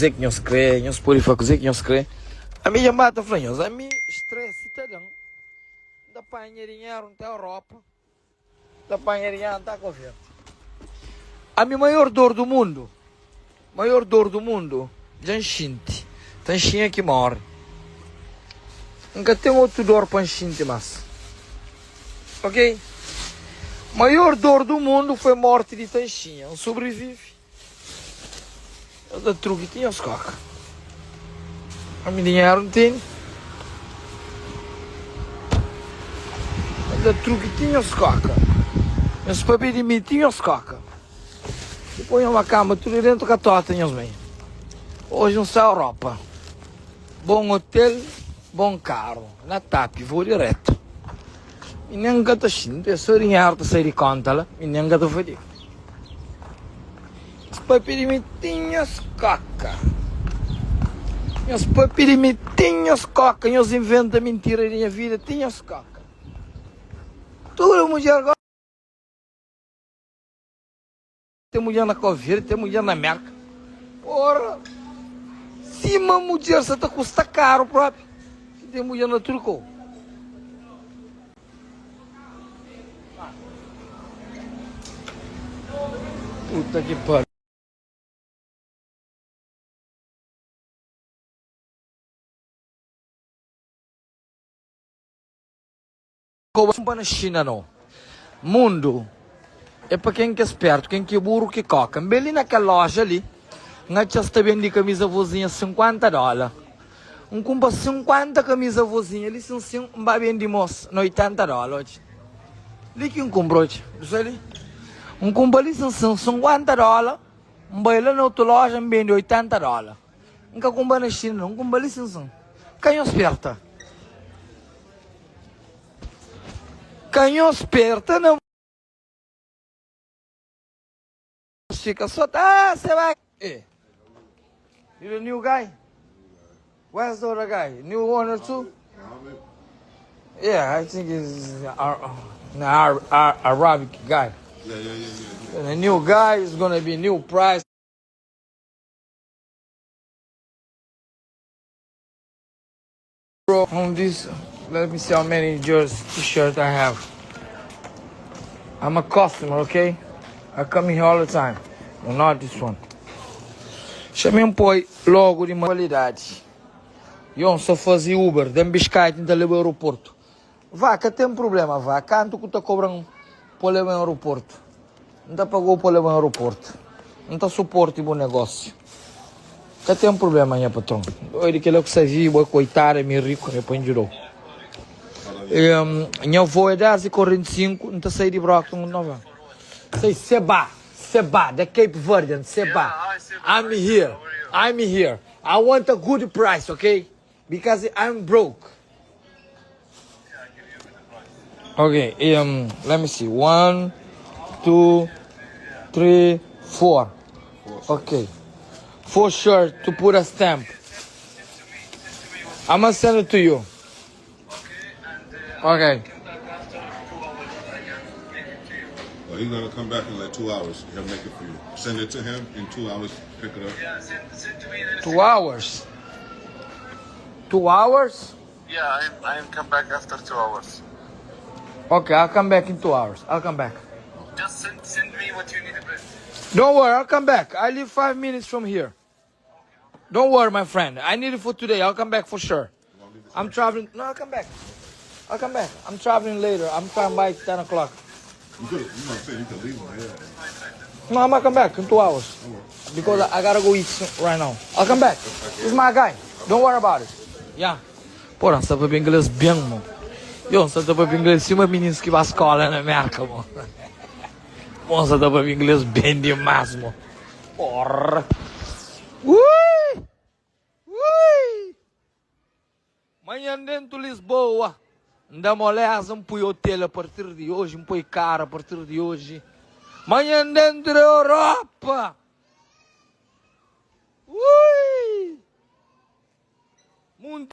Kuzê ki nhos krê, nhos pode fla kuzê ki nhos krê. Ami dja N ba ta fla nhos, ami stress ta da-m. N ta panha nha dinheru, N ta Europa, N ta panha nha dinheru, N ta Cabo Verde. Ami maior dor do mundu, maior dor do mundu dja N xinti, ta nxinha ki móre. N ka ten otu dor pa N xinti más. Ok? Maior dor do mundu foi morti di Tanxinha. N sobrevive. Nhos da truki ti nhos koka. Ami dinheru N tene. Nhos da truki ti nhos koka. Nhos papia di mi ti nhos koka. Dipôs nhos ba kamba tudu dentu katota nhos bai. Oji N sta Europa. Bon hotel, bon karu. Na TAP, vou diretu. Mi nen N ka ta xinti, é so dinheru ta sai di konta la, mi nen N ka ta fadiga. Nhos papia di mi ti nhos koka. Nhos papia di mi ti nhos koka. Nhos inventa mintira di nha vida ti nhos koka. Tudu mudjer gosi. Ten mudjer na Cabo Verde, ten mudjer na Merka. Porra! Sima mudjer sa ta kusta karu propi. Ten mudjer na tudu kou. Puta ki pariu. Ka na Xina no. Mundu é pa ken ki é spertu, ken ki é buru ki koka. N ben li na kel loja li, N atxa-s ta bende kamiza vozinha 50 dóla. N kunpra 50 kamiza vozinha li sin sin, N ba bende mos na 80 dóla oji. Li ki N kunpra oji, bu sai li. N kunpra li sin sin 50 dóla, N bai la na otu loja N bende 80 dóla. N ka kunpra na Xina no, N kunpra li sin sin. Ka nhos perta. Ka nhos perta na fika só ta ah, se vai. Eh. You the new guy? Where's the other guy? New owner too? Yeah, I think he's an Arabic guy. Yeah, yeah, yeah, yeah. And the new guy is gonna be new price. Bro, on this, let me see how many jersey t-shirt I have. I'm a customer, okay? I come here all the time. No, not this one. Xa-me poi logo di qualidade. Yon sa faze Uber, den biscaite nta leba aeroporto. Vá, ka ten problema, vá. Kantu ku ta kobra-m pa leba-m aeroportu? N ta paga-u pa leba-m aeroportu. N ta suporti bu negósiu. Ka ten problema, nha patron. Oi, di kila ku sa vivi, bo é koitada, mi riku, mi pa N djuda-u. Nha voo é 10 y 45, N ta sai di Brockton 9. Say, Seba, Seba, the Cape Verdean, Seba. I'm here, I'm here. I want a good price, okay? Because I'm broke. Okay, um, let me see. One, two, three, four. Okay. Four shirt to put a stamp. I'm gonna send it to you. Okay. Well, he's gonna come back in like two hours. He'll make it for you. Send it to him in two hours. Pick it up. Two hours. Two hours? Yeah, I'm I'm come back after two hours. Okay, I'll come back in two hours. I'll come back. Just send send me what you need to print. Don't worry, I'll come back. I live five minutes from here. Don't worry, my friend. I need it for today. I'll come back for sure. I'm traveling. No, I'll come back. I'll come back. I'm traveling later. I'm coming by 10 o'clock. You could, you know, say you could leave him here. No, I'm gonna come back in two hours. Because I, I gotta go eat right now. I'll come back. He's my guy. Don't worry about it. Yeah. Porra, N sta papia inglês ben, mo. Yo, N sta ta papia inglês sima mininus ki ba skola na Merka, mo. Mo, N sta ta papia inglês ben dimás, mo. Porra. Ui! Ui! Manhan dentu Lisboa, N da moleza, N pui hotel a partir di oji, N poi kara a partir di oji. Manhan dentu di Europa! Ui! Mundu.